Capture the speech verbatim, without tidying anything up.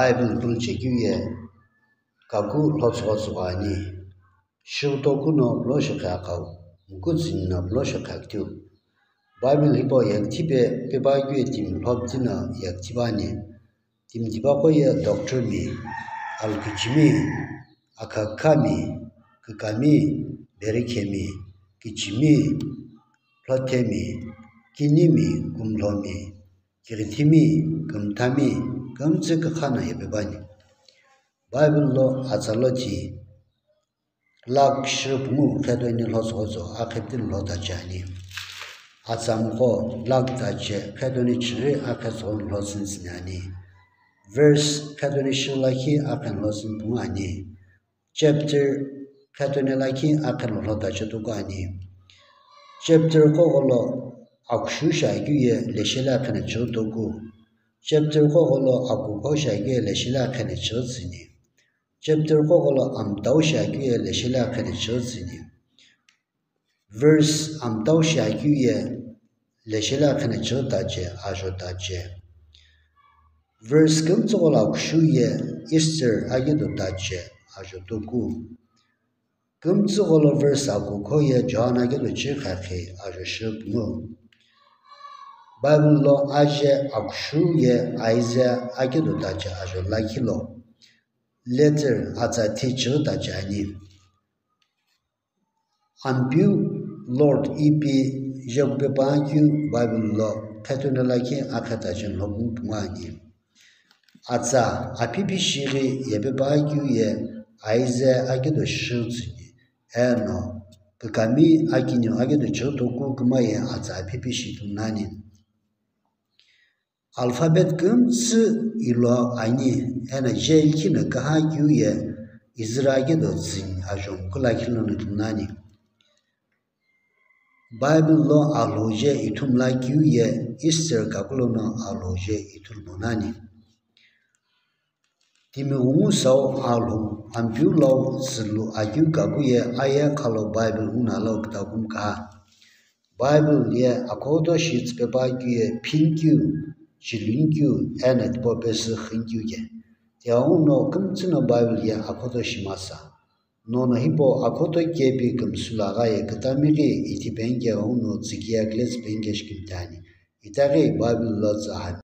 Bible pulu chekeu ye kaku lhotsüghütsüghü ani. Shighutoku no pulo shikhe akhau, mukutsüni no pulo shikhe aktiu. Bible hipau yegüthipe pepuakeu ye timi lhobtino yegüthipu ani. Timi tipaqo ye doctor mi, alukichimi, akhakhami, kükami, berikhemi, kichimi, lhothemi, kinimi, kumlhomi, kighithimi, kümthami, kümtsü kükha no yepepu ani. Bible lo atsa lothi lakh shi pungu khetoni lhotsüghütsüghü akhe pütü lhotache ani. Atsamgho lakh tache khetoni chighi akhe tsüghü lhotsüni tsüni ani. Verse khetoni shi lakhi akhe lhotsüni pungu ani. Chapter khetoni lakhi akhe lhotache toku ani. Chapter qo gholo akushu shiakeu ye leshele akhe no chighi toku. Chapter qo gholo akukho shiakeu ye leshele akhe no chighi tsüni. Chapter qo gholo amtau shiakeu ye leshele akhe no chighi tsüni. Verse amtau shiakeu ye leshele akhe no chighi tache, ajo tache. Verse kümtsü gholo akushu ye Esther akedo tache, ajo toku. Kümtsü gholo verse akukho ye John akedo chighi khakhi, ajo shi pungu. Bible lo aje akushu ye Isaiah akedo tache, ajo lakhi lo. Letter atsa thi chighi tache ani. Ampeu Lord ipi jekupe puakeu Bible lo khetoni lakhi akhe tache lhopu pungu ani. Atsa aphipi shighi yepe puakeu ye Isaiah akedo shighi tsüni, eno kükami akiniu akedo chighi toku küma ye atsa aphipi shi ithulu nani. Alphabet kümtsü ilo ani, eno je likhi no küha keu ye Ezra akedo tsüni ajo muku lakhi lono ithulu nani. Bible lo Alhou je ithulu lakeu ye Esther kaku lono Alhou je ithulu bo nani. Timi ghungu sau Alhou Ampeu lau tsülu akeu kaku ye aye khalo Bible wuno alau kütakum küha. Bible ye akhoto shi tsüpe puakeu ye phinikeu, chilunukeu, eno tipau pesü xünikeu ke. Tighenguno kümtsü no Bible ye akhoto shi masa. Nono hipau akhoto kepi kümsü lo agha ye kütami ghi ithi peni ke ghenguno tsükiye akile tsü peni ke shikimthi ani. Itaghi Bible lo tsü hami.